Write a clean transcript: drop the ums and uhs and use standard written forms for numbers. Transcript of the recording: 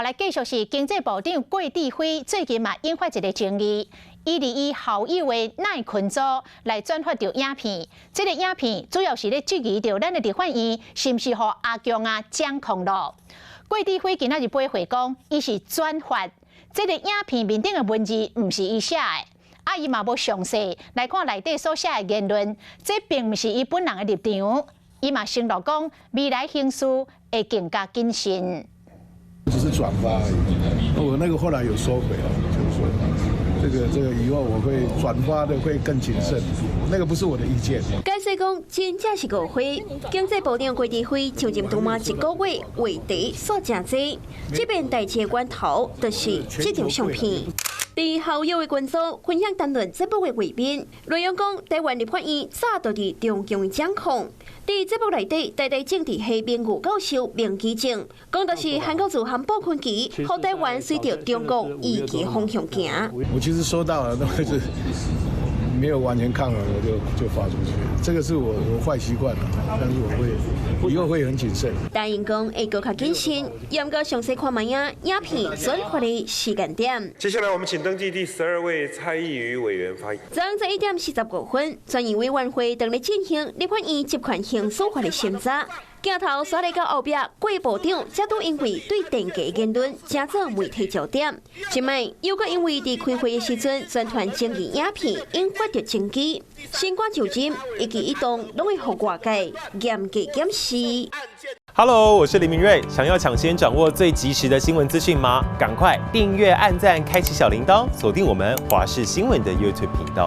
來繼續是經濟部長郭智輝最近嘛引發一個爭議，伊佇伊校友的賴群組來轉發著影片，這個影片主要是咧質疑著咱的立法院是毋是予阿共仔掌控囉。郭智輝今仔日回講，伊是轉發這個影片面頂的文字，毋是伊寫的，啊，伊嘛無詳細來看內底所寫的言論，這並毋是伊本人的立場，伊嘛承諾講未來行事會更加謹慎。只是轉發而已，我那個後來有收回了，就是說，這個以後我會轉發的會更謹慎，那個不是我的意見。解釋講真正是誤會，經濟部長郭智輝就任拄滿一個月，話題煞誠濟，這遍代誌的源頭就是這張相片。佇校友的群組分享談論節目的畫面，內容講台灣立法院早就佇中共的掌控。佇節目內底，台大政治系名譽教授明其正，講著是韓國瑜和傅崐萁，予台灣隨著中國預期方向行。我其實收到了，但是沒有完全看完，我就發出去。這個是我壞習慣了，但是我會以後會很謹慎。答應講會閣較謹慎，嚴格詳細看覓仔影片轉發的時間點。接下來我們請登記第12位蔡易餘委員發言。昨昏11點45分，全體委員會正咧進行立法院職權行使法的審查。鏡頭煞來到後壁，郭部長才拄因為對電價言論，成做媒體焦點。這擺又閣因為佇開會的時陣，宣傳爭議影片，引發著爭議。新官就任，一舉一動攏會予外界嚴格檢視。 Hello，我是林明瑞。想要搶先掌握最及時的新聞資訊嗎？趕快訂閱、按讚、開啟小鈴鐺，鎖定我們華視新聞的 YouTube 頻道。